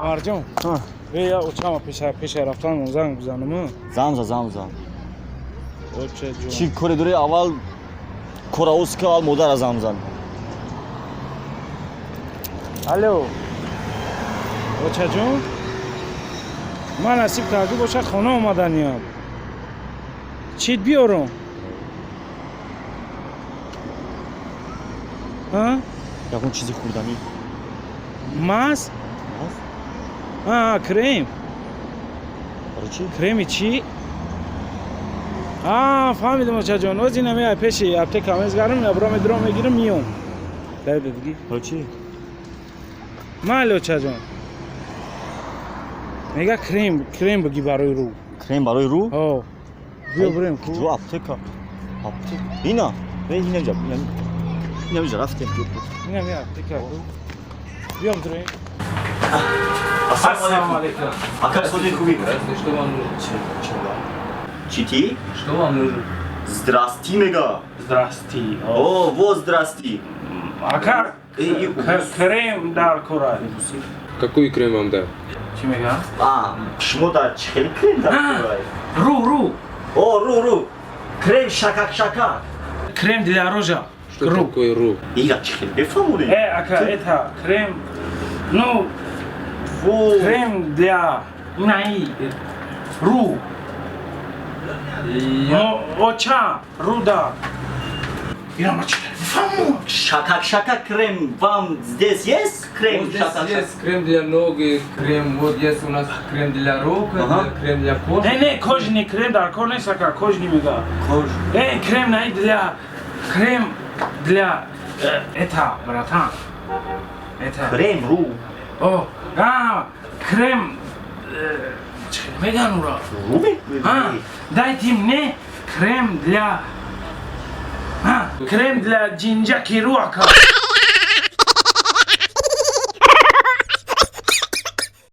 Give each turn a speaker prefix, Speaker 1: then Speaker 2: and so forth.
Speaker 1: Марҷон, я очама пеша рафтан занг бизанам.
Speaker 2: Занг за, занг зан.
Speaker 1: Оча ҷон.
Speaker 2: Чӣ коре дорӣ? Аввал кора ка, аввал модара занг зан.
Speaker 1: Алло. Очаҷон? Ман насиб карду боша, хона омаданиям. Чит биёрам? А?
Speaker 2: Ягон чизи хӯрданӣ.
Speaker 1: Маз? А, крем.
Speaker 2: Барои чӣ?
Speaker 1: Креми чӣ? А, фаҳмидам, очаҷон. Оз ина меай, пеши аптека мезгарам, набро медром, мегирам, миём. Дай бигӣ.
Speaker 2: Барои чӣ?
Speaker 1: Майли, очаҷон. Мега, крем, крем бигӣ барои рӯ.
Speaker 2: Крем барои рӯ?
Speaker 1: Ҳо. Биё бирем ку.
Speaker 2: Ҷо аптека. Аптека. Ина. Ина ҷа. Ина ҷа рафтем.
Speaker 1: Ина ми аптека. Биё бирем.
Speaker 2: Ассалому алейкум. Ака, соди хуби.
Speaker 3: Что вам нужно?
Speaker 2: Чӣ ти?
Speaker 3: Что вам нужно?
Speaker 2: Здрасти мега.
Speaker 1: Здрасти.
Speaker 2: О, во здрасти.
Speaker 1: Ака, крем дар кора.
Speaker 3: Какой крем вам дать?
Speaker 1: Чӣ мега?
Speaker 2: А, шумо дар чӣ хели крем дар кора?
Speaker 1: Ру, ру.
Speaker 2: О, ру, ру. Крем шакак шакак.
Speaker 1: Крем для рожа.
Speaker 3: Что такое ру?
Speaker 2: Ира чӣ хели бефаҳмонӣ?
Speaker 1: Э, ака, это крем. Ну,
Speaker 2: Во.
Speaker 1: крем для наи ру. Но оча, руда. Ира ма чӣ фаҳмон?
Speaker 2: Шакак шакак крем вам здесь есть крем
Speaker 3: Вот здесь
Speaker 2: шакак шакак?
Speaker 3: есть крем для ног, и крем, вот есть у нас крем для рук, крем для кожи.
Speaker 1: Не, не, кожный крем дар кор нест, ака, кожный мега.
Speaker 2: Кож.
Speaker 1: Э, крем наи для крем для это, братан. Это.
Speaker 2: Крем ру.
Speaker 1: О, а, крем чӣ меган ура?
Speaker 2: Ру ме?
Speaker 1: А, дайте мне крем для, а, крем для ҷинҷаки ру, ака.